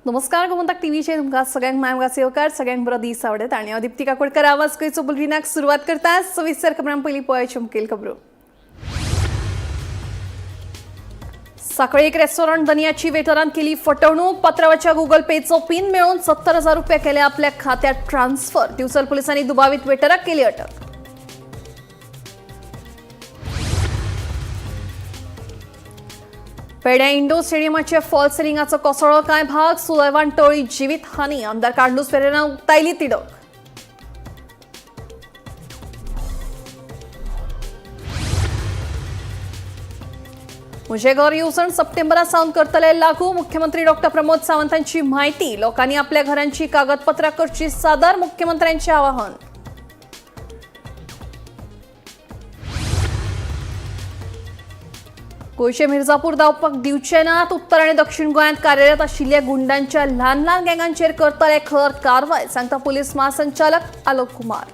नमस्कार, गोमंतक टीव्हीचेर तुमकां सगळ्यांक माय मुखार येवकार. सगळ्यांक बरो दीस आवडत आनी हांव दिप्ती काकोडकर आवाज गोंयचो बुलेटिनाक सुरवात करता. सविस्तर खबरां. पयलीं पळोवया मुखेल खबरो. साखळे एक रेस्टॉरंट धनयाची वेटरान केली फटवणूक. पत्रावाच्या गुगल पेचो पिन मेळोवन 70,000 रुपये केले आपल्या खात्यात ट्रान्सफर. दिवचल पोलिसांनी दुबावीत वेटराक केली अटक. पेड्या इंडोर स्टेडियमाच्या फॉल सिलिंगाचो कोसळ्ळो कांय भाग. सुदैवान टळ्ळी जिवीत हानी. आमदार कार्लुस फेरेरान उक्तायली तिडक. म्हजें घर येवजण सप्टेंबरा सावन करतले लागू. मुख्यमंत्री डॉक्टर प्रमोद सावंतांची माहिती. लोकांनी आपल्या घरांची कागदपत्रां करची सादर, मुख्यमंत्र्यांचे आवाहन. गोंयचे मिर्जापूर धांवपाक दिवचे नात. उत्तर आनी दक्षिण गोंयांत कार्यरत आशिल्ल्या गुंडांच्या ल्हान ल्हान गँगांचेर करतले खर कारवाय, सांगता पोलीस महासंचालक आलोक कुमार.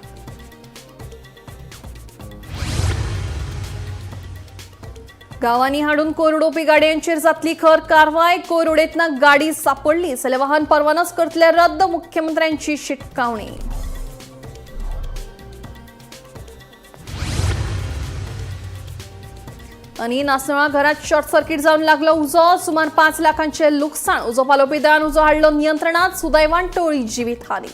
गांवांनी हाडून कोयर उडोवपी गाडयांचेर जातली खर कारवाय. कोयर उडयतना गाडी सापडली जाल्यार वाहन परवानोच करतले रद्द, मुख्यमंत्र्यांची शिटकावणी. आनी नासनोळा घरात शॉर्ट सर्किट जावन लागलो उजो. सुमार 5 लाखांचे लुकसाण. उजो पालोवपी दळान उजो हाडलो नियंत्रणात. सुदैवान टळ्ळी जिवीत हानी.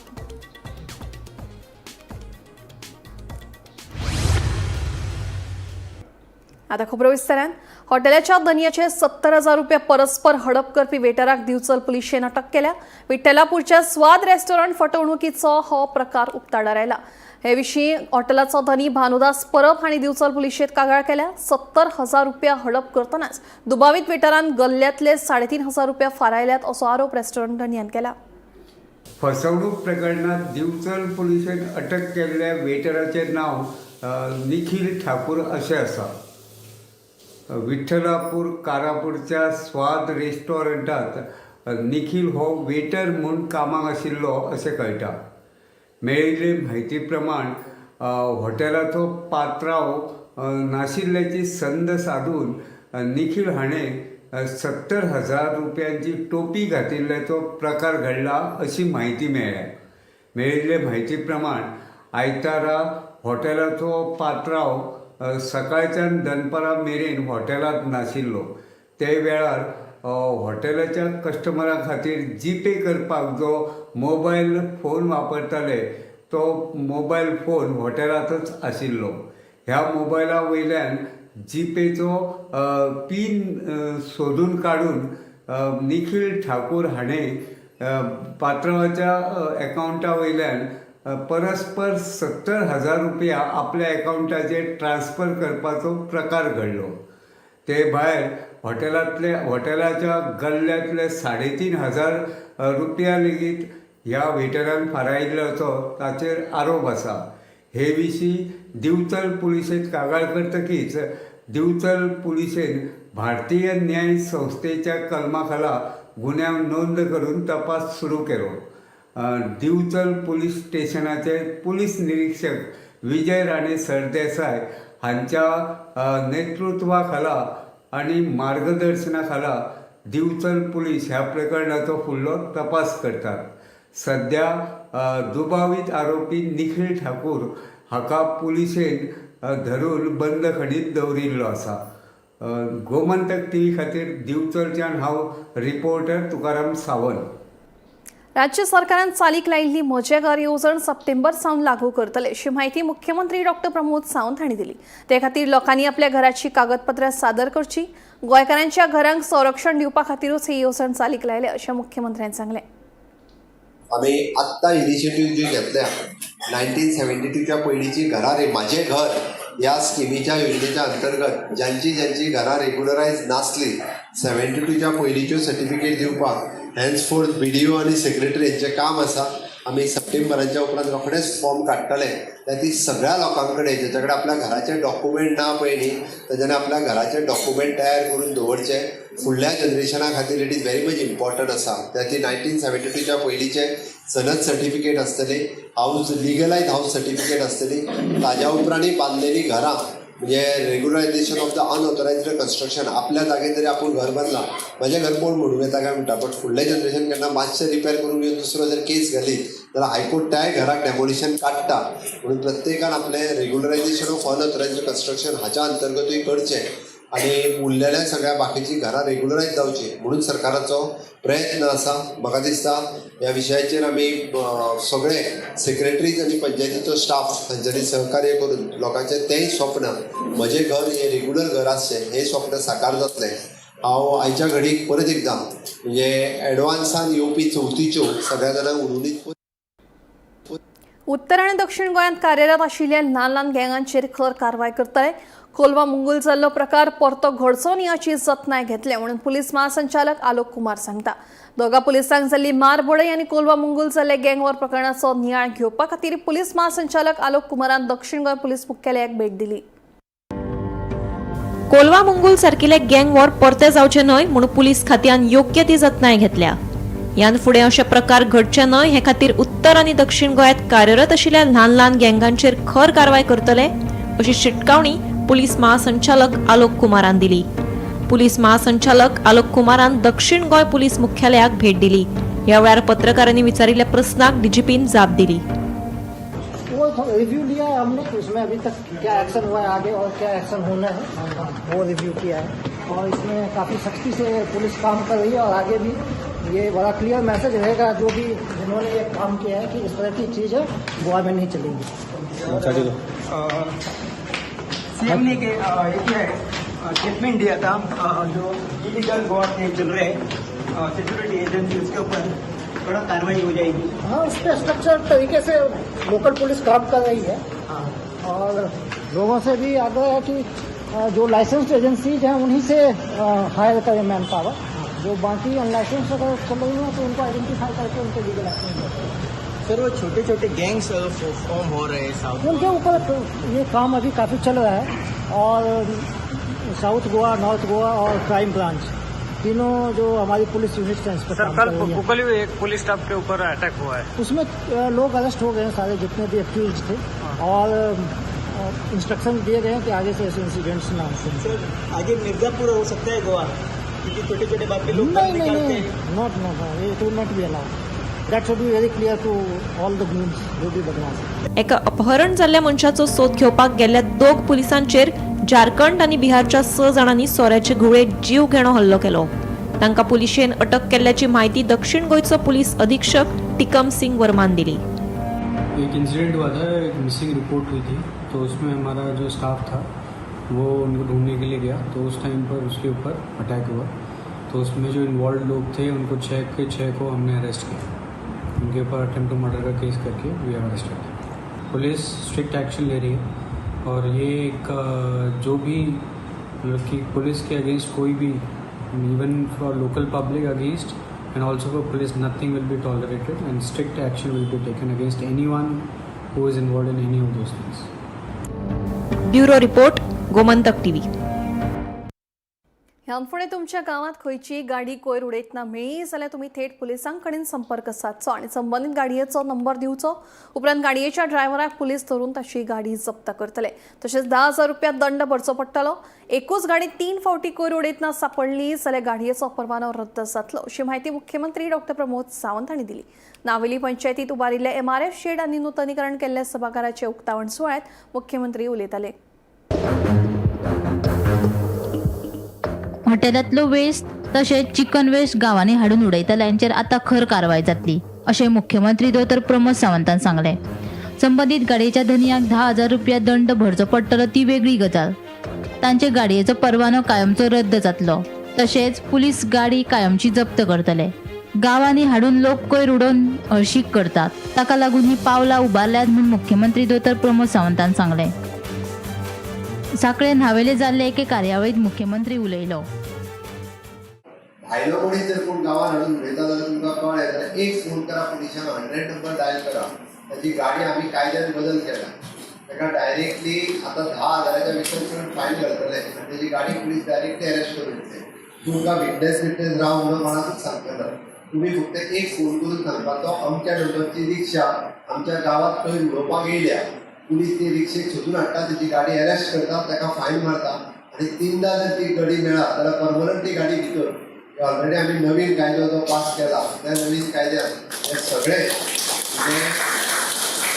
आता खबरो विस्तारान. हॉटेलाच्या धनयाचे 70,000 रुपये परस्पर हडप करपी वेटराक दिवचल पुलिशेन अटक केल्या. विठ्ठलापूरच्या स्वाद रेस्टॉरंट फटवणुकीचो हो प्रकार उक्ताडार आयला. हे विशीं हॉटेलाचो धनी भानुदास परब हांणी दिवचल पुलिशेंत कागाळ केल्या. 70,000 रुपया हडप करतनाच दुबावीत वेटरान गल्ल्यांतले 3,500 रुपया फारायल्यात असो आरोप रेस्टॉरंट धनयान केला. फसवणूक प्रकरणात दिवचल पुलिशेन अटक केल्ल्या वेटराचें नांव निखील ठाकूर अशें आसा. विठ्ठलापूर कारापूरच्या स्वाद रेस्टॉरंटात निखील हो वेटर म्हूण कामाक आशिल्लो अशें कळटा. मेळिल्ले म्हायती प्रमाण हॉटेलाचो पात्रांव नाशिल्ल्याची संद सादून निखील हाणें 70,000 रुपयांची टोपी घातिल्ल्याचो प्रकार घडला अशी म्हायती मेळ्ळ्या. मेळिल्ले म्हायती प्रमाण आयतारा हॉटेलाचो पात्रांव सकाळच्यान दनपारां मेरेन हॉटेलांत नाशिल्लो. ते वेळार हॉटेलाच्या कस्टमरां खातीर जीपे करपाक जो मोबायल फोन वापरताले तो मोबायल फोन हॉटेलांतच आशिल्लो. ह्या मोबायला वयल्यान जीपेचो पीन सोदून काडून निखील ठाकूर हाणें पात्रांवाच्या एकावंटा वयल्यान परस्पर 70,000 रुपया आपल्या एकावंटाचेर ट्रान्स्फर करपाचो प्रकार घडलो. ते भायर हॉटेलाच्या गल्ल्यांतले 3,500 रुपया लेगीत ह्या वेटरान फारायिल्ल्याचो ताचेर आरोप आसा. हे विशीं दिवचल पुलिशेंत कागाळ करतकीच दिवचल पुलिशेन भारतीय न्याय संस्थेच्या कलमा खाला गुन्यांव नोंद करून तपास सुरू केलो. दिवचल पुलीस स्टेशनाचे पुलीस निरीक्षक विजय राणे सरदेसाय हांच्या नेतृत्वा खाला आनी मार्गदर्शना खाला दिवचल पुलीस ह्या प्रकरणाचो फुडलो तपास करतात. सद्या दुबावीत आरोपी निखील ठाकूर हाका पुलिशेन धरून बंदखणीत दवरिल्लो आसा. गोमंतक टीव्ही खातीर दिवचलच्यान हांव रिपोर्टर तुकाराम सावंत. राज्य सरकारान चालीक लायिल्ली म्हजें घर येवजण सप्टेंबर सावन लागू करतले अशी म्हायती मुख्यमंत्री डॉक्टर प्रमोद सावंत हांणी दिली. ते खातीर लोकांनी आपल्या घराची कागदपत्रां सादर करची. गोंयकारांच्या घरांक संरक्षण दिवपा खातीरूच ही येवजण चालीक लायल्या अशें मुख्यमंत्र्यान सांगलें. आमी आत्तां इनिशिएटीव जी घेतल्या, 1972च्या पयलींची घरां रे म्हाजें घर ह्या स्किमीच्या योजनेच्या अंतर्गत ज्यांची ज्यांची घरां रेगुलरायज नासली, 72च्या पयलींच्यो सर्टिफिकेट दिवपाक हेन्सफोर्थ बीडीओ आनी सेक्रेटरी हेंचें काम आसा. आमी सप्टेंबराच्या उपरांत रोखडेच फॉर्म काडटले. त्या ती सगळ्या लोकां कडेन जेच्या कडेन आपल्या घराचे डॉक्युमेंट ना पळय न्ही, तेज्यानी आपल्या घराचे डॉक्युमेंट तयार करून दवरचे. फुडल्या जनरेशना खातीर it is very much important आसा. त्या ती 1972च्या पयलींचे सनद सर्टिफिकेट आसतली, हावज लिगलायज हावज सर्टिफिकेट आसतली, ताज्या उपरांतय बांदलेलीं घरां म्हणजे regularisation of the unauthorised construction. आपल्या जागेर जरी आपूण घर बांदलां, म्हाजें घर कोण मोडूं येता काय म्हणटा, बट फुडलें जनरेशन केन्ना मातशें रिपेर करून घेवन दुसरो जर केस घालीत जाल्यार हायकोर्ट त्याय घराक डेमोलिशन काडटा. म्हणून प्रत्येकान आपलें रेगुलरायझेशन ऑफ अनऑथरायज्ड कन्स्ट्रक्शन हाच्या अंतर्गतूय करचें आनी उरलेल्या सगळ्या बाकीचीं घरां रेगुलरायज जावचीं म्हणून सरकाराचो प्रयत्न आसा. म्हाका दिसता ह्या विशयाचेर आमी सगळे सेक्रेटरीज आनी पंचायतीचो स्टाफ हांच्यांनी सहकार्य करून लोकांचें तेंय स्वप्न, म्हजें घर हें रेगुलर घर आसचें, हें स्वप्न साकार जातलें. हांव आयच्या घडीक परत एकदां म्हणजे एडवान्सान येवपी चवथीच्यो सगळ्या जाणांक उलोवणीत. उत्तर आनी दक्षिण गोंयांत कार्यरत आशिल्ल्या ल्हान ल्हान गँगांचेर खर कारवाय करतले. कोलवा मुंगूल जाल्लो प्रकार परतो घडचो न्ही हाची जतनाय घेतले म्हणून पुलीस महासंचालक आलोक कुमार सांगता. दोगा पुलिसांक जाल्ली मारबडय आनी कोलवा मुंगूल जाल्ले गँगवॉर प्रकरणाचो नियाळ घेवपा खातीर पुलीस महासंचालक आलोक कुमारान दक्षिण गोंय पुलीस मुख्यालयाक भेट दिली. कोलवा मुंगूल सारकिले गँग वॉर परते जावचे न्हय म्हूण पुलीस खात्यान योग्य ती जतनाय घेतल्या. ह्यान फुडें अशे प्रकार घडचे न्हय हे खातीर उत्तर आनी दक्षिण गोंयांत कार्यरत आशिल्ल्या ल्हान ल्हान गँगांचेर खर कारवाय करतले अशी शिटकावणी पुलीस महासंचालक आलोक कुमारान दिली. पुलीस महासंचालक आलोक कुमारान दक्षिण गोंय पुलीस मुख्यालयाक भेट दिली. ह्या वेळार पत्रकारांनी विचारिल्ल्या प्रस्नाक डीजीपीन जाप दिली. वो रिव्यू लिया है हमने कि उसमें अभी तक क्या एक्शन हुआ है, आगे और क्या एक्शन होना है, वो रिव्यू किया है. और इसमें काफ़ी सख्ती से पुलिस काम कर रही है और आगे भी ये बड़ा क्लियर मैसेज रहेगा जो भी जिन्होंने ये काम किया है कि इस तरह की चीज़ है गोवा में नहीं चलेगी. सीएम ने एक ये स्टेटमेंट दिया था, जो इलीगल गोवा के चल रहे सिक्योरिटी एजेंसी, उसके ऊपर थोड़ा कार्रवाई हो जाएगी. हाँ, उस पर स्ट्रक्चर तरीके से लोकल पुलिस काम कर रही है और लोगों से भी आग्रह है कि जो लाइसेंस्ड एजेंसीज हैं उन्हीं से हायर करें मैन पावर. जो बाकी अनलाइसेंस अगर चल रही हैं तो उनको आइडेंटिफाई करके उनको लीगल एक्शन लेते हैं. सर, वो छोटे छोटे गैंग्स फॉर्म हो रहे हैं साउथ उनके ऊपर तो ये काम अभी काफ़ी चल रहा है और साउथ गोवा, नॉर्थ गोवा और क्राइम ब्रांच, तीनों जो हमारी पुलिस यूनिट्स हैं इस पर सर, काम कर कल रही है. कुकली में एक पुलिस स्टाफ के ऊपर अटैक हुआ है. उसमें लोग अरेस्ट हो गए हैं सारे जितने भी एक्यूज थे और इंस्ट्रक्शन दिए गए हैं कि आगे से ऐसे इंसिडेंट्स ना हो. सर, आगे मिर्जापुर हो सकता है गोवा, क्योंकि छोटे छोटे बात पे लोग नहीं गन नहीं निकालते नहीं हैं. Not not, it will not be allowed. That should be very clear to all the goons जो भी बदमाश हैं. एका अपहरण जाल्ल्या मनशाचो सोद घेवपाक गेल्ल्या दोग पुलिसांचेर झारखंड आनी बिहारच्या 6 जाणांनी सोऱ्याचे घुंवळे जीव घेणो हल्लो केलो. तांकां पुलिशेन अटक केल्ल्याची म्हायती दक्षिण गोंयचो पुलीस अधीक्षक टिकम सिंग वर्मान दिली. एक इंसिडेंट हुआ था, एक मिसिंग रिपोर्ट हुई थी, तो उसमें हमारा जो स्टाफ था वो उनको ढूंढने के लिए गया, तो उस टाइम पर उसके ऊपर अटैक हुआ. तो उसमें जो इन्वॉल्व लोग थे उनको छः के छः को हमने अरेस्ट किया. उनके ऊपर अटेम्प्ट टू मर्डर का केस करके we have arrested. Police strict action ले रही है और ये एक जो भी मतलब कि पुलिस के अगेंस्ट कोई भी, even for local public against and also for police, nothing will be tolerated and strict action will be taken against anyone who is involved in any of those things. Bureau report, Gomantak TV. ह्यान फुडें तुमच्या गांवांत खंयचीय गाडी कोयर उडयतना मेळ्ळी जाल्यार तुमी थेट पुलिसां कडेन संपर्क सादचो आनी संबंदीत गाडयेचो नंबर दिवचो. उपरांत गाडयेच्या ड्रायव्हराक पुलीस धरून ताची गाडी जप्त करतले. तशेंच 10,000 रुपया दंड भरचो पडटलो. एकूच गाडी 3 फावटी कोयर उडयतना सापडली जाल्यार गाडयेचो परवानो रद्द जातलो अशी म्हायती मुख्यमंत्री डॉक्टर प्रमोद सावंत हांणी दिली. नावेली पंचायतीत उबारिल्ले एमआरएफ शेड आनी नुतनीकरण केल्ल्या सभाघराचे उक्तावण सुवाळ्यात मुख्यमंत्री उलयताले. हॉटेलांतलो वेस्ट तशेंच चिकन वेस्ट गांवांनी हाडून उडयतल्यांचेर आतां खर कारवाय जातली अशें मुख्यमंत्री दोतोर प्रमोद सावंतान सांगलें. संबंदीत गाडयेच्या धनयाक 10,000 रुपया दंड भरचो पडटलो ती वेगळी गजाल, तांचे गाडयेचो परवानो कायमचो रद्द जातलो. तशेंच पुलीस गाडी कायमची जप्त करतले. गांवांनी हाडून लोक कोयर उडोवन हळशीक करतात, ताका लागून ही पावलां उबारल्यात म्हूण मुख्यमंत्री दोतोर प्रमोद सावंतान सांगलें. सांखळे न्हावेले जाल्ले एके कार्यावळीत मुख्यमंत्री उलयलो. भायलो मनीस जर कोण गांवांत हाडून उडयता जाल्यार तुमकां कळ्ळें जाल्यार एक फोन करा पुलिसांक, 100 नंबर डायल करा. ताची गाडी, आमी कायद्यान बदल केला, ताका डायरेक्टली आतां 10,000च्या भितर चड फायन घालतले आनी ताची गाडी पुलीस डायरेक्टली अरेस्ट करून येतले. तुमकां विटनेस विटनेस राव म्हणून कोणाकूच सांगतना तुमी फक्त एक फोन करून सांगपाचो, अमक्या नंबरची रिक्षा आमच्या गांवांत खंय उडोवपाक येयल्या. पुलीस ती रिक्षेक सोदून हाडटा, तेजी गाडी अरेस्ट करता, ताका फायन मारता आनी तिनदां जर ती गाडी मेळत जाल्यार परमनंट ती गाडी भितर. ऑलरेडी आमी नवीन कायदो जो पास केला त्या नवीन कायद्यान हे सगळे, म्हणजे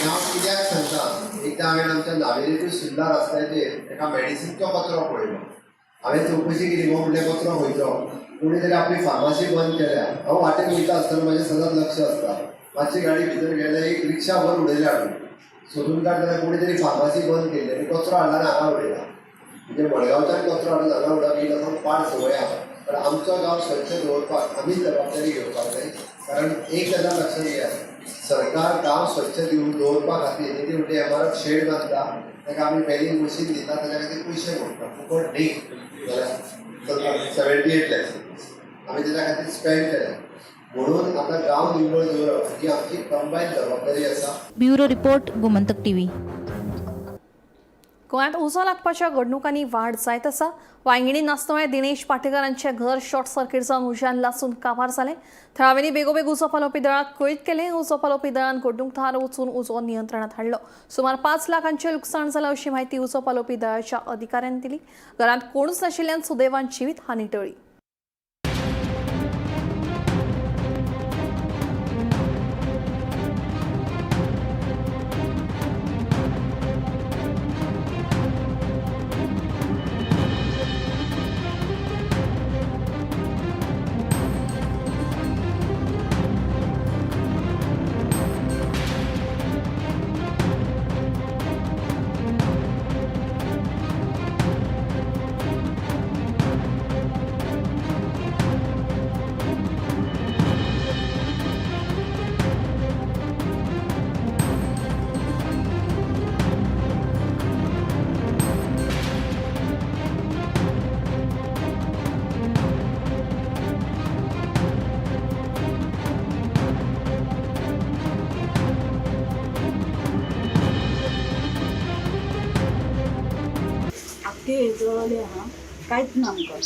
हांव कित्याक सांगता, एकदां हांवें आमच्या नावेली टू सुर्ला रस्त्याचेर एका मेडिसिनचो कचरो पळयलो. हांवें चवकशी केली, हो म्हणलें कचरो खंयचो, कोणी तरी आपली फार्मासी बंद केल्या. हांव वाटेर वयता आसतना म्हाजें सदांच लक्ष आसता. मातशी गाडी भितर गेले, एक रिक्षा भर उडयल्या हाडून, सोदून काड जाल्यार कोणी तरी फार्मासी बंद केल्ली आनी कचरो हाडला आनी हांगा उडयला. म्हणजे मडगांवच्यान कचरो हाडून हांगा उडप ही लोकांक पाड संवय आहा. पण आमचो गांव स्वच्छ दवरपाक आमीच जबाबदारी घेवपाक जाय. कारण एक गजाल लक्षात घेयात, सरकार गांव स्वच्छ दिवन दवरपा खातीर न्ही ती म्हणजे एमआरएफ शेड बांदता, ताका आमी बेलिंग मशीन दिता, ताच्या खातीर पयशे मोडटा, फुकट न्ही. जाल्यार 78 लॅक्स आमी ताच्या खातीर स्पेंड केल्या. म्हणून आतां गांव निवळ दवरप ही आमची कंबायन जबाबदारी आसा. Bureau report, Gomantak TV. गोंयांत उजो लागपाच्या घडणुकांनी वाड जायत आसा. वांयगिणी नास्नोळ्या दिनेश पाटेकरांचें घर शॉर्ट सर्किट जावन उज्यान लासून काबार जालें. थळाव्यांनी बेगोबेग उजो पालोवपी दळाक कळीत केलें. उजो पालोवपी दळान घडणूक थळार वचून उजो नियंत्रणात हाडलो. सुमार 5 लाखांचें लुकसाण जालां अशी म्हायती उजो पालोवपी दळाच्या अधिकाऱ्यांनी दिली. घरांत कोणूच नाशिल्ल्यान सुदैवान जिवीत हानी टळ्ळी. आख्खे जळले आहा, कांयच ना आमकां.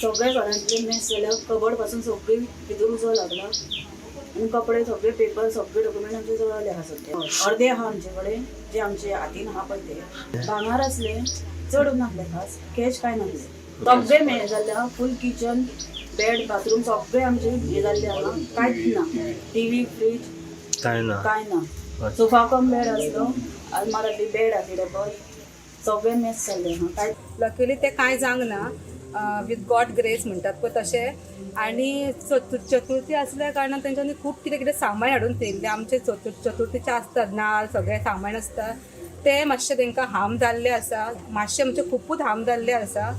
सगळे घरांतले मेस जाल्या, कबड पासून सगळी भितर उजो लागला आनी कपडे सगळे, पेपर सगळे, डॉक्युमेंट आमचे जळले आहा सगळे. अर्दे आहा आमचे कडेन जे आमचे हातीन आहा पळय ते भांगर आसले, चड नासले खास, कॅश कांय नासले. सगळे हें जाल्ले आहा, फूल किचन, बेड, बाथरूम सगळे आमचे हें जाल्ले आहा, कांयच ना. टीव्ही, फ्रीज कांय ना, कांय ना. सोफा कम बेड आसलो, आलमारांतली बेड आसली डबल, सगळे मेस जाल्ले आहा कांय. लकीली ते कांय जावंक ना, विथ गॉड ग्रेस म्हणटात पळय तशें. आनी चतुर्थी आसल्या कारणान तेंच्यांनी खूब कितें कितें सामान हाडून थेयल्लें. आमचे चतुर्थीचे आसतात नाल सगळें सामान आसता, तें मातशें तेंकां हार्म जाल्लें आसा, मातशें म्हणजे खुबूच हार्म जाल्लें आसा.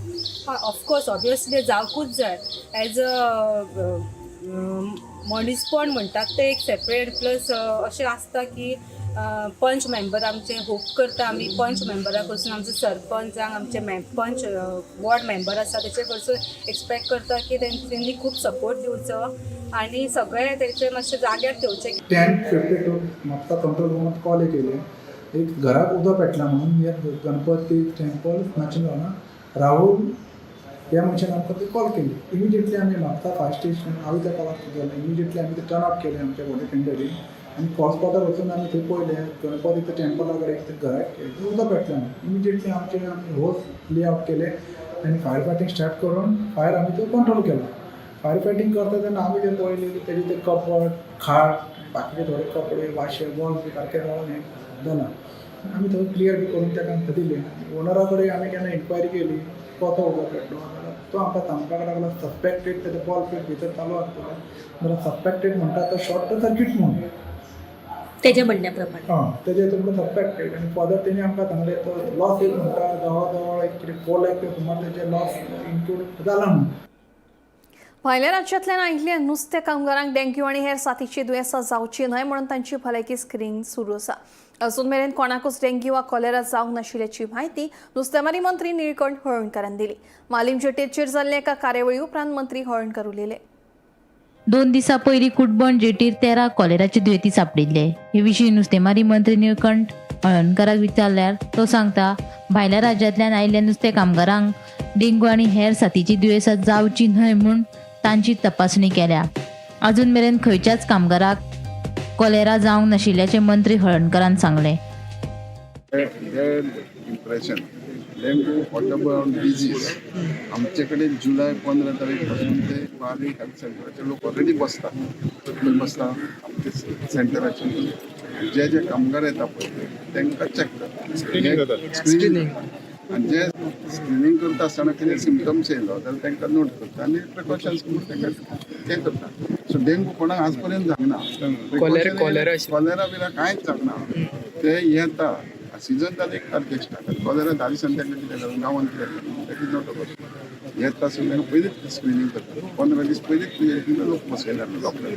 ऑफकोर्स ऑब्वियसली जावकूच जाय, एज अ मनीसपण म्हणटात तें एक सेपरेट. प्लस अशें आसता की पंच मेंबर आमचे होप करता आमी पंच मेंबरा कडसून, आमचो सरपंचांक, आमचे पंच वॉर्ड मेंबर आसा तेचे कडसून एक्सपेक्ट करता की तेंच्यांनी खूब सपोर्ट दिवचो आनी सगळें तेचे मातशें जाग्यार ठेवचें. 10:52 म्हापसा कंट्रोल रुमात कॉल केले, एक घराक उदक पेटला म्हणून, एक गणपती टेम्पल नाचींगांव राहुल ह्या मनशान आमकां ती कॉल केली. इमिजिएटली आमी म्हापसा फायर स्टेशन, हांव त्या कॉलाक गेलो. इमिजिएटली आमी ते टर्न आउट केले आमच्या वॉटर टेंडरीन आनी स्पॉटार वचून आमी थंय पळयलें, गणपतीच्या टेम्पला कडेन घराक उदक पेटलें. इमिजिएटली आमचे आमी होज ले आवट केले आनी फायर फायटींग स्टार्ट करून फायर आमी तो कंट्रोल केलो. फायर फायटींग करता तेन्ना आमी तें पळयलें की तेजे ते कपड, खाट, बाकीचे थोडे कपडे, वाशे, बॉल बी सारकें जावन हें जालां. आमी थंय क्लियर बी करून ताका दिलें. ओनरा कडेन आमी केन्ना इन्क्वायरी केली कसो उदक पेटलो जाल्यार तो आमकां सांगपाक लागलो सस्पेक्टेड तेजे बॉल पेट भितर चालू आसतलो जाल्यार सस्पेक्टेड म्हणटा तो शॉर्ट सर्कीट म्हणून तेज्या म्हणण्या प्रमाणे हां, तेजे तुमकां सस्पेक्टेड. आनी फर्दर तेणी आमकां सांगलें तो लॉस एक म्हणटा जवळ जवळ एक कितें 4 लाख सुमार तेजे लॉस इन्क्लूड जाला म्हणून. भायल्या राज्यांतल्यान आयिल्ल्या नुस्तें कामगारांक डेंग्यू आनी हेर साथीची दुयेंसां जावची न्हय म्हणून तांची भलायकी स्क्रिनींग सुरू आसा. अजून मेरेन कोणाकूच डेंग्यू वा कॉलेरा जावंक नाशिल्ल्याची म्हायती नुस्तेमारी मंत्री निळकंठ हळर्णकारान दिली. मालीम जेटीचेर जाल्ल्या एका कार्यावळी उपरांत मंत्री हळर्णकार उलयले. 2 दिसां पयलीं कुटबण जेटीर 13 कॉलेराचे दुयेंती सापडिल्ले. हे विशीं नुस्तेमारी मंत्री निळकंठ हळर्णकाराक विचारल्यार तो सांगता, भायल्या राज्यांतल्यान आयिल्ल्या नुस्तें कामगारांक डेंग्यू आनी हेर साथीची दुयेंसां जावची न्हय म्हूण तांची तपासणी केल्या. अजून मेरेन खंयच्याच कामगाराक कॉलेरा जावंक नाशिल्ल्याचें मंत्री हळर्णकारान सांगलें. Bad impression. Dengue waterborne disease. आमचे कडेन जुलय 15 तारीख पासून ते बारीक हेल्थ सेंटराचे लोक ऑलरेडी बसता, खंय बसता, आमचे सेंटराचे जे जे कामगार येता पळय तांकां चॅक करता. Screening जाता. स्क्रिनींग. आनी जे स्क्रिनींग करता आसतना कितें सिमटम्स येयलो जाल्यार तांकां नोट करता आनी प्रिकॉशन्स म्हणून तांकां तें करता. सो डेंगू कोणाक आज पर्यंत जावना. Cholera, cholera. कॉलेरा बिरा कांयच जावना. ते येता, सिजन जालें एक तारखेक स्टार्ट. कॉलेरा 10 दिसांनी तांकां कितें जालें, गांवांत कितें जालें, that is not a. येता आसतना तांकां पयलींच स्क्रिनींग करतात. 15 दीस पयलींच लोक बसयले डॉक्टर.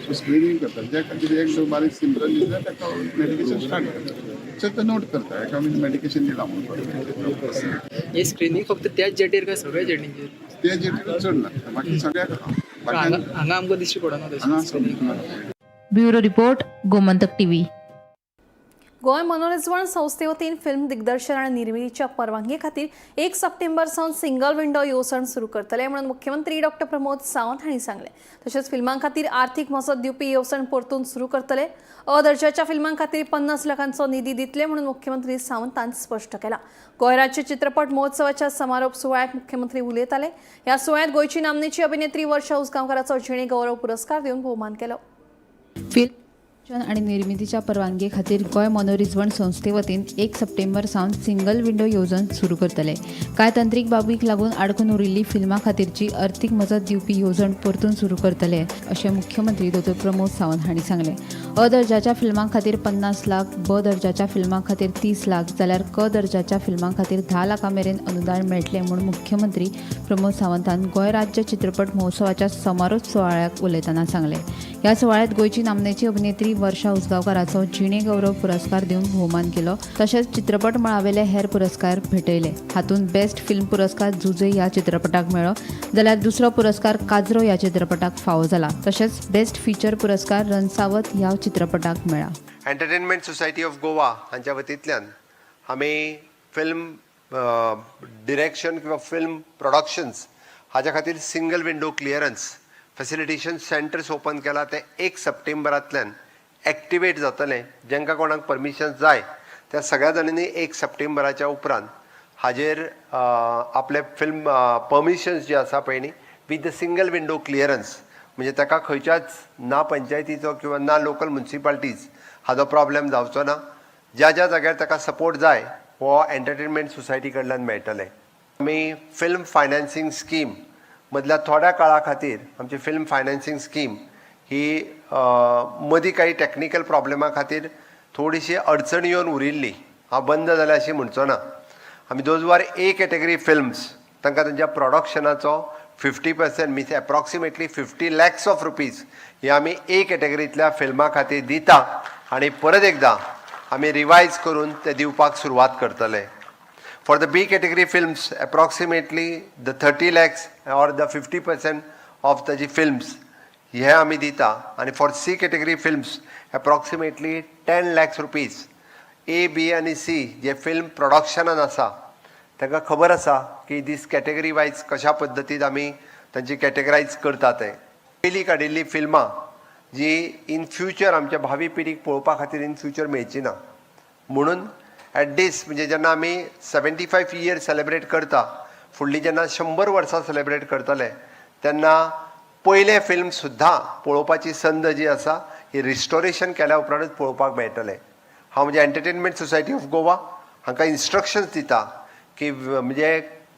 सो स्क्रिनींग करतात. ज्या खातीर एक जर बारीक सिमटम दिसल्यार ताका मेडिकेशन स्टार्ट करतात. सो ते नोट करता, हेका आमी मेडिकेशन दिलां म्हणून. हे स्क्रिनींग फक्त त्याच जेटीर काय सगळ्या जेटींचेर? ते जेटीर चड लागता, बाकी सगळ्याक. हांगा हांगा आमकां दिश्टी पडना तशें screening. Bureau report, Gomantak TV. Goa मनरिजवण संस्थे वतीन फिल्म दिग्दर्शन आनी निर्मितीच्या परवानगे खातीर 1 सप्टेंबर सावन सिंगल विंडो येवजण सुरू करतले म्हणून मुख्यमंत्री डॉक्टर प्रमोद सावंत हांणी सांगलें. तशेंच फिल्मां खातीर आर्थीक मजत दिवपी येवजण परतून सुरू करतले. अ दर्जाच्या फिल्मां खातीर 50 लाखांचो निधी दितले म्हणून मुख्यमंत्री सावंतान स्पश्ट केला. गोंय राज्य चित्रपट महोत्सवाच्या समारोप सुवाळ्यात मुख्यमंत्री उलयताले. ह्या सुवाळ्यात गोंयची नामनेची अभिनेत्री वर्षा उसगांवकाराचो जिणे गौरव पुरस्कार दिवन भोवमान केलो. फिल्म आणि निर्मितीच्या परवानगे खातीर गोंय मनरिजवण संस्थे वतीन 1 सप्टेंबर सावन सिंगल विंडो येवजण सुरू करतले. कांय तंत्रीक बाबीक लागून आडकून उरिल्ली फिल्मां खातीरची अर्थीक मजत दिवपी येवजण परतून सुरू करतले, अशें मुख्यमंत्री दोतोर प्रमोद सावंत हांणी सांगलें. अ दर्जाच्या फिल्मां खातीर 50 लाख, ब दर्जाच्या फिल्मां खातीर 30 लाख जाल्यार क दर्जाच्या फिल्मां खातीर 10 लाखां मेरेन अनुदान मेळटलें म्हूण मुख्यमंत्री प्रमोद सावंतान गोंय राज्य चित्रपट महोत्सवाच्या समारोप सुवाळ्याक उलयतना सांगलें. ह्या सुवाळ्यात गोंयची नामनेची अभिनेत्री वर्षा उसगांवकाराचो जिणे गौरव पुरस्कार दिवन भोवमान केलो. तशेंच चित्रपट मळावेले हेर पुरस्कार भेटयले. हातूंत बेस्ट फिल्म पुरस्कार जुजे ह्या चित्रपटाक मेळ्ळो, जाल्यार दुसरो पुरस्कार काजरो ह्या चित्रपटाक फावो जाला. तशेंच बेस्ट फिचर पुरस्कार रनसावत ह्या चित्रपटाक मेळ्ळा. एंटरटेनमेंट सोसायटी ऑफ गोवा हांच्या वतींतल्यान आमी फिल्म डिरेक्शन किंवा फिल्म प्रोडक्शन्स हाज्या खातीर single window clearance facilitation centres open केला. ते 1 सप्टेंबरांतल्यान एक्टिवेट जातलें. जांकां कोणाक परमिशन जाय त्या सगळ्या जाणांनी 1 सप्टेंबराच्या उपरांत हाजेर आपले फिल्म परमिशन्स जे आसा पळय न्ही, with the single window clearance, म्हणजे ताका खंयच्याच ना पंचायतीचो किंवा ना लोकल मुन्सिपाल्टीज हाजो प्रॉब्लेम जावचो ना. ज्या ज्या जाग्यार ताका सपोर्ट जाय हो एंटरटेनमेंट सोसायटी कडल्यान मेळटलें. आमी फिल्म फायनान्सींग स्कीम मदल्या थोड्या काळा खातीर, आमची फिल्म फायनान्सींग स्कीम ही मदीं काही टॅक्निकल प्रॉब्लेमा खातीर थोडीशी अडचण येवन उरिल्ली. हांव बंद जाल्या अशी म्हणचो ना. आमी those are A category films, तांकां तांच्या प्रोडक्शनाचो 50%, means approximately 50 lakhs of rupees हे आमी ए कॅटेगरींतल्या फिल्मां खातीर दिता आनी परत एकदां आमी रिवायज करून ते दिवपाक सुरवात करतले. For the B category films, approximately the 30 lakhs or the 50% of ताजी फिल्म्स हे आमी दिता आनी for C category films approximately 10 lakhs rupees. A, B आनी सी जे फिल्म प्रोडक्शनान आसा तांकां खबर आसा की दीस कॅटेगरी वायज कशा पद्दतीन आमी तांची कॅटेगरायज करता. ते पयलीं काडिल्लीं फिल्मां जी इन फ्युचर आमच्या भावी पिढीक पळोवपा खातीर इन फ्युचर मेळची ना म्हणून एट दीस, म्हणजे जेन्ना आमी 75 इयर सेलेब्रेट करता, फुडलीं जेन्ना 100 वर्सां सेलेब्रेट करतले तेन्ना पयलें फिल्म सुद्दां पळोवपाची संद जी आसा ही रिस्टोरेशन केल्या उपरांतूच पळोवपाक मेळटलें. हांव म्हणजे एंटरटेनमेंट सोसायटी ऑफ गोवा हांकां इन्स्ट्रक्शन्स दिता की म्हणजे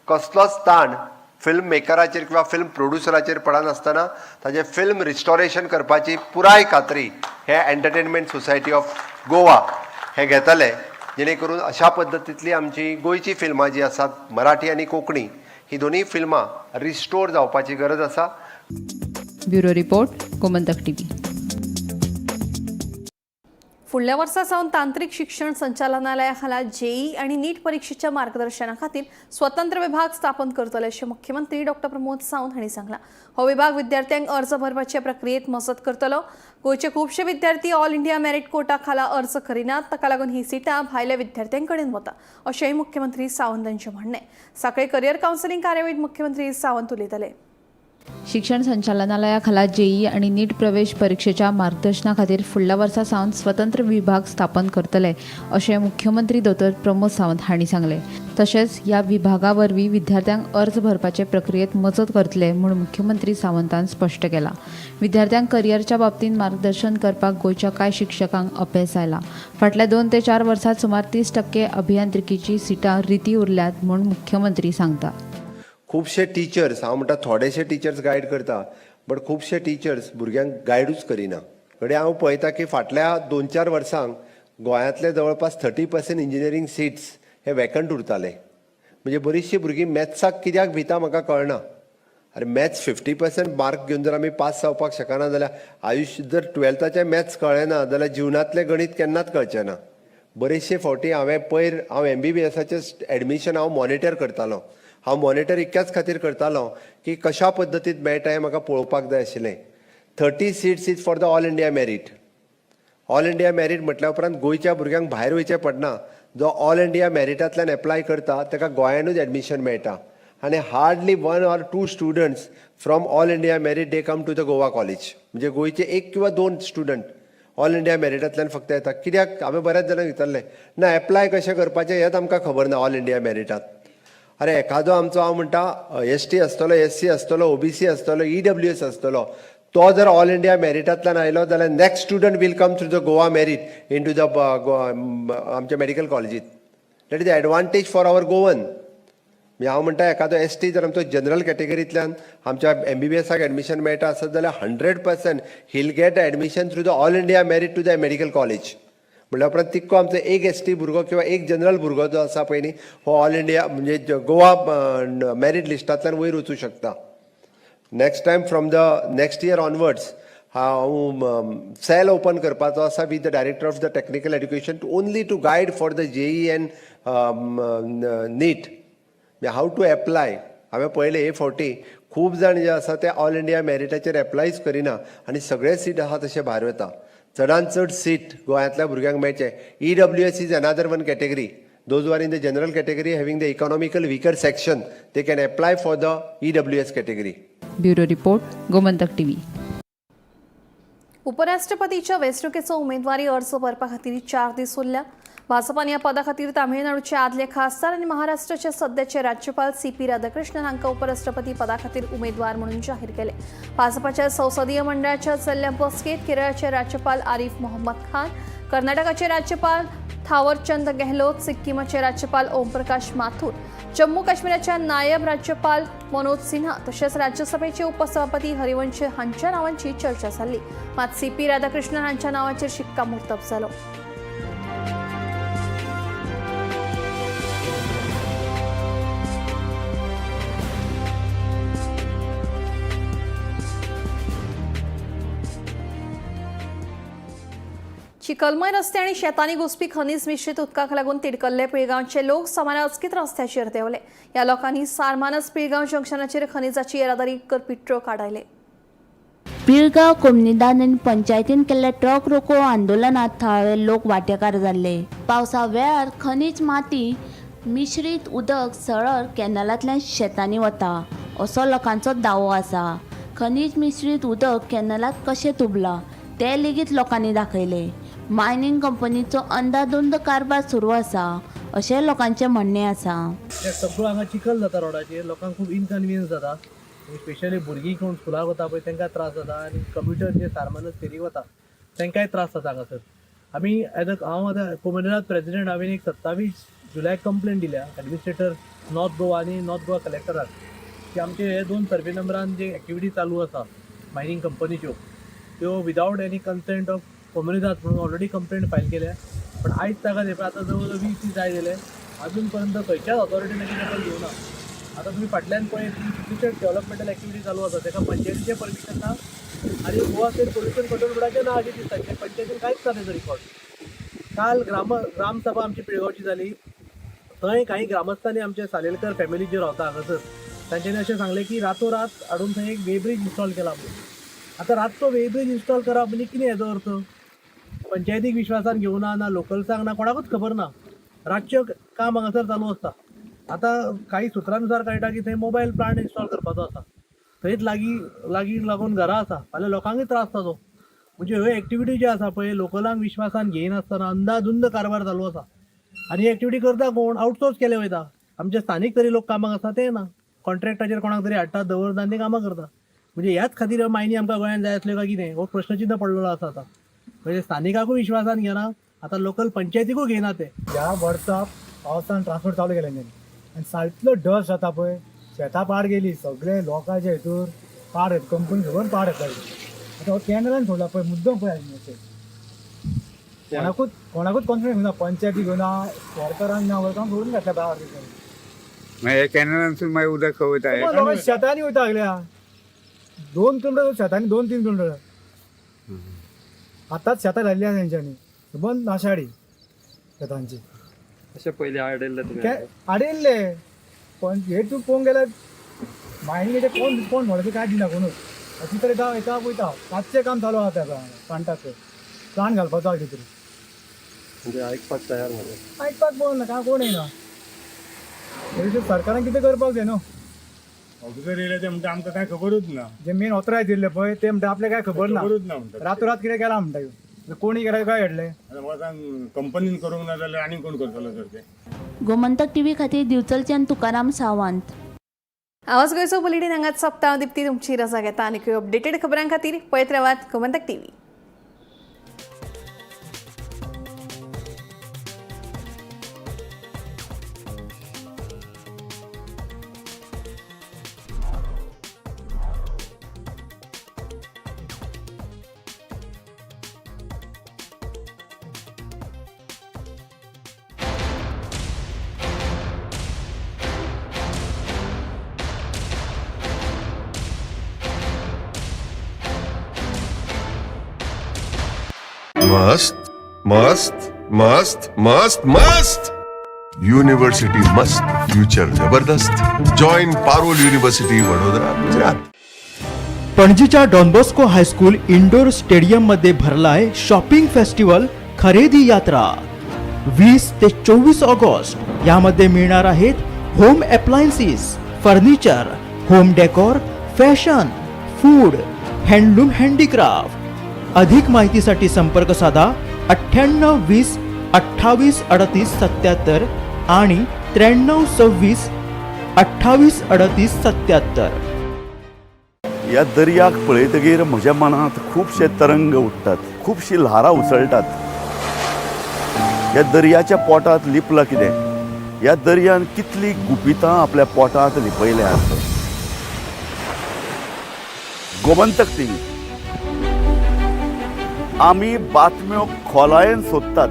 कसलोच ताण फिल्म मेकराचेर किंवा फिल्म प्रोड्युसराचेर पडनासतना ताजें फिल्म रिस्टोरेशन करपाची पुराय खात्री हे एंटरटेनमेंट सोसायटी ऑफ गोवा हे घेतले, जेणे करून अशा पद्दतींतली आमची गोंयची फिल्मां जी आसात, मराठी आनी कोंकणी ही दोनूय फिल्मां रिस्टोर जावपाची गरज आसा. Bureau report, Gomantak TV. फुडल्या वर्सा सावन तांत्रिक शिक्षण संचालनालया खाला जेई आणि नीट परीक्षेच्या मार्गदर्शना खातीर स्वतंत्र विभाग स्थापन करतले अशें मुख्यमंत्री डॉक्टर प्रमोद सावंत हांणी सांगलां. हो विभाग विद्यार्थ्यांक अर्ज भरपाचे प्रक्रियेत मजत करतलो. गोंयचे खुबशे विद्यार्थी ऑल इंडिया मेरीट कोटा खाला अर्ज करिनात, ताका लागून ही सिटां भायल्या विद्यार्थ्यां कडेन वता, अशेंय मुख्यमंत्री सावंत हांचें म्हणणें. सांखळे करियर कावन्सिलिंग कार्यावळीत मुख्यमंत्री सावंत उलयताले. शिक्षण संचालनालया खाला जेई आनी नीट प्रवेश परिक्षेच्या मार्गदर्शना खातीर फुडल्या वर्सा सावन स्वतंत्र विभाग स्थापन करतले अशें मुख्यमंत्री दोतोर प्रमोद सावंत हांणी सांगलें. तशेंच ह्या विभागा वरवीं विद्यार्थ्यांक अर्ज भरपाचे प्रक्रियेत मजत करतले म्हूण मुख्यमंत्री सावंतान स्पश्ट केलां. विद्यार्थ्यांक करियरच्या बाबतींत मार्गदर्शन करपाक गोंयच्या कांय शिक्षकांक अपेस आयलां. फाटल्या 2 ते 4 वर्सांत सुमार 30% अभियांत्रिकीची सिटां रिती उरल्यात म्हूण मुख्यमंत्री सांगता. खुबशे टिचर्स, हांव म्हणटा थोडेशे टिचर्स गायड करता, बट खुबशे टिचर्स भुरग्यांक गायडूच करिना. घडये हांव पळयता की फाटल्या 2-4 वर्सांक गोंयांतले जवळपास 30% इंजिनियरींग सिट्स हे वेकंट उरताले. म्हणजे बरीचशीं भुरगीं मॅथ्साक कित्याक भिता म्हाका कळना. अरे मॅथ्स 50% मार्क घेवन जर आमी पास जावपाक शकना जाल्यार आयुश्य जर 12थाचें मॅथ्स कळ्ळें ना जाल्यार जिवनांतलें गणीत केन्नाच कळचें ना. बरेचशे फावटी हांवें पयर हांव MBBSाचें एडमिशन हांव मॉनिटर करतालो. हांव मॉनिटर इतक्याच खातीर करतालो की कशा पद्दतीन मेळटा हें म्हाका पळोवपाक जाय आशिल्लें. 30 seats is for the all India merit. All India merit म्हटल्या उपरांत गोंयच्या भुरग्यांक भायर वयचें पडना. जो ऑल इंडिया मॅरिटांतल्यान एप्लाय करता ताका गोंयानूच एडमिशन मेळटा आनी hardly 1 or 2 students from all India merit they come to the Goa college. म्हणजे गोंयचे 1 किंवा 2 स्टुडंट ऑल इंडिया मॅरिटांतल्यान फक्त येता. कित्याक हांवें बऱ्याच जाणांक विचारलें ना एप्लाय कशें करपाचें हेंच आमकां खबर ना ऑल इंडिया मॅरिटांत. अरे एखादो आमचो हांव म्हणटा ST आसतलो, SC आसतलो, OBC आसतलो, EWS आसतलो, तो जर ऑल इंडिया मॅरिटांतल्यान आयलो जाल्यार next student will come through the Goa merit into the आमच्या medical कॉलेजीत. That is the advantage for our Goan. म्हणजे हांव म्हणटा एखादो ST जर आमचो जनरल कॅटेगरींतल्यान आमच्या MBBSाक एडमिशन मेळटा आसत जाल्यार 100% he'll get admission through the all India merit to the medical college. म्हणल्या उपरांत तितको आमचो एक ST भुरगो किंवा एक जनरल भुरगो जो आसा पळय न्ही हो ऑल इंडिया म्हणजे गोवा मॅरीट लिस्टांतल्यान वयर वचूं शकता. Next time from the next year onwards हांव सेल ओपन करपाचो आसा with the director of the technical education to only to guide for the JEE and NEET how to apply. हांवें पळयलें हे फावटी खूब जाण जे आसा ते ऑल इंडिया मॅरिटाचेर एप्लायच करिना आनी सगळे सीट आसा तशे भायर वता. चडान चड सीट गोंयांतल्या भुरग्यांक मेळचें. EWS is another one category. Those who are in the general category having the economical weaker section they can apply for the EWS category. Bureau report, Gomantak TV. उपराष्ट्रपतीच्या वेंचणुकेचो उमेदवारी अर्ज भरपा खातीर 4 दीस उरल्या. भाजपान ह्या पदा खातीर तामिळनाडूचे आदले खासदार आनी महाराष्ट्राचे सध्याचे राज्यपाल CP Radhakrishnan हांकां उपराष्ट्रपती पदा खातीर उमेदवार म्हणून जाहीर केले. भाजपाच्या संसदीय मंडळाच्या जाल्ल्या बसकेत केरळाचे राज्यपाल आरिफ मोहम्मद खान, कर्नाटकाचे राज्यपाल थावरचंद गेहलोत, सिक्कीमाचे राज्यपाल ओमप्रकाश माथुर, जम्मू काश्मीराच्या नायब राज्यपाल मनोज सिन्हा तशेंच राज्यसभेचे उपसभापती हरिवंश हांच्या नावांची चर्चा जाल्ली. मात CP Radhakrishnan हांच्या नावाचेर शिक्कामोर्तब जालो. चिखलमय रस्ते आनी शेतांनी घुसपी खनीज मिश्रीत उदकाक लागून तिडकल्ले पिळगांवचे लोक सोमारा अचकीत रस्त्याचेर देंवले. ह्या लोकांनी सारमानस पिळगांव जंक्शनाचेर खनिजाची येरादारी करपी ट्रक आडायले. पिळगांव कोमनिदाद आनी पंचायतीन केल्ल्या ट्रक रोको आंदोलनात थळावे लोक वांटेकार जाल्ले. पावसा वेळार खनीज माती मिश्रीत उदक सरळ कॅनलांतल्यान शेतांनी वता असो लोकांचो दावो आसा. खनीज मिश्रीत उदक कॅनलांत कशें तुबलां तें लेगीत लोकांनी दाखयलें. मायनिंग कंपनीचो अंदाधुंद कारभार सुरू आसा अशें लोकांचें म्हणणें आसा. सगळो हांगा चिखल जाता रोडाचेर, लोकांक खूब इनकन्विनियन्स जाता. स्पेशली भुरगीं कोण स्कुलाक वता पळय तांकां त्रास जाता आनी कम्युटर जे सारमानस फेरीक वता तांकांय त्रास जाता हांगासर. आमी एज अ हांव आतां कोमुनिदाद प्रेजिडेंट, हांवें एक 27 जुलयाक कंप्लेन दिल्या एडमिनिस्ट्रेटर नॉर्थ गोवा आनी नॉर्थ गोवा कलेक्टराक की आमचे हे 2 सर्वे नंबरान जे एक्टिविटी चालू आसा मायनींग कंपनीच्यो त्यो विदावट एनी कन्सेंट ऑफ कोमुनिदाद म्हणून ऑलरेडी कंप्लेंट फायल केल्या. पण आयज ताका आतां जवळ जवळ 20 दीस जाय गेले, अजून पर्यंत खंयच्याच ऑथॉरिटीन दखल घेवना. आतां तुमी फाटल्यान पळय कितलीशेच डेव्हलपमेंटल एक्टिविटी चालू आसा, ताका पंचायतीचें परमिशन ना आनी गोवा स्टेट पोल्युशन कंट्रोल बोर्डाचें ना अशें दिसता. पंचायतीन कांयच ना तेजो रिकॉर्ड. काल ग्रामसभा आमची पिळगांवची जाली, थंय काही ग्रामस्थांनी आमचे सालेलकर फॅमिली जे रावता हांगासर तांच्यांनी अशें सांगलें की रातोरात हाडून थंय एक वे ब्रीज इन्स्टॉल केला म्हणून. आतां रातचो वे ब्रीज इन्स्टॉल करप म्हणजे कितें हेजो अर्थ? पंचायतीक विश्वासान घेवना ना लोकल्सांक ना कोणाकूच खबर ना. रातचें काम हांगासर चालू आसता. आतां काही सुत्रानुसार कळटा की थंय मोबायल प्लांट इन्स्टॉल करपाचो आसा. थंयच लागीं लागीं लागून घरां आसा, फाल्यां लोकांकय त्रास जाता. म्हणजे ह्यो एक्टिविटी ज्यो आसा पळय, लोकलांक विश्वासान घेयनासतना अंदाधुंद कारभार चालू आसा. आनी ही एक्टिविटी करता कोण? आउटसोर्स केले वयता. आमचे स्थानीक तरी लोक कामाक आसा ते ना, कॉन्ट्रॅक्टाचेर कोणाक तरी हाडटा, दवरता आनी ते कामां करता. म्हणजे ह्याच खातीर ह्यो मायनी आमकां गोंयांत जाय आसल्यो काय कितें, हो प्रश्नचिन्ह पडलेलो आसा आतां. म्हणजे स्थानिकाकूय विश्वासान घेना, आतां लोकल पंचायतीकूय घेयना ते. ह्या वर्सा पावसान ट्रान्सपोर्ट चालू केलें तेणी आनी सारको डस्ट जाता पळय, शेतां पाड गेली, सगळे लोकांचे हितूर पाड, कंपनी सगळं पाड येता. आतां हो कॅनलान सोडला पळय, मुद्दम पळय, कोणाकूच कोणाकूच कॉन्फिडन्स ना, पंचायती घेवना, वर्करांक ना, वर्करांक सोडून घातल्या भायर. मागीर कॅनलांतसून मागीर उदक खंय वयता? लोकां शेतांनी वयता सगळ्या, 2 किलोमिटर शेतांनी, 2-3 किलोमिटर. आतांच शेतां घाल्ली आसा तेंच्यांनी, बंद नाशाडी शेतांची. अशें पयलीं आडयल्लें तुमी? आडयल्ले, पण हे तूं पळोवंक गेल्यार मायनिंगेचे कोण कोण म्हणटा काय दिना कोणूच. अशी तरी एका वयता, रातचें काम चालू आसा त्या प्लांटाचें, प्लांट घालपाचो आसा कितें तरी. म्हणजे आयकपाक तयार ना? आयकपाक कोण ना, काय कोण येयना. तरी सरकारान कितें करपाक जाय न्हू. ऑफिसर येयले, ते म्हणटा आमकां कांय खबरूच ना. जे मेन ऑथरायज दिल्ले पळय, ते म्हणटा आपल्याक काय खबर ना. खबरूच ना म्हणटा. रातोरात कितें केलां म्हणटा ह्यो, कोणी केलां काय घडलें. आतां म्हाका सांग, कंपनीन करूंक ना जाल्यार आनी कोण करतलो तर तें? गोमंतक टीव्ही खातीर दिवचलच्यान तुकाराम सावंत. आवाज गोंयचो बुलेटीन हांगाच सोंपता. दिप्ती तुमची रजा घेता. आनी अपडेटेड खबरां खातीर पळयत रावात गोमंतक टीव्ही. मस्त मस्त मस्त मस्त मस्त यूनिवर्सिटी, मस्त फ्यूचर जबरदस्त. Join Parul university, Vadodara, Gujarat. पणजीच्या Don Bosco high school indoor स्टेडियममध्ये भरलाय शॉपिंग फेस्टिवल खरेदी यात्रा, 20 ते 24 ऑगस्ट. यामध्ये मिळणार आहेत home appliances, furniture, home decor, fashion, food, handloom, handicraft. अधिक माहितीसाठी संपर्क साधा 9820283877 आणि 9326283877. ह्या दर्याक पळयतगीर म्हज्या मनांत खुबशे तरंग उठ्ठात, खुबशीं ल्हारां उसळटात. ह्या दर्याच्या पोटांत लिपलां कितें? ह्या दर्यान कितलीं गुपितां आपल्या पोटांत लिपयल्यात? गोमंतक टीव्ही, आमी बातम्यो खोलायेन सोदतात.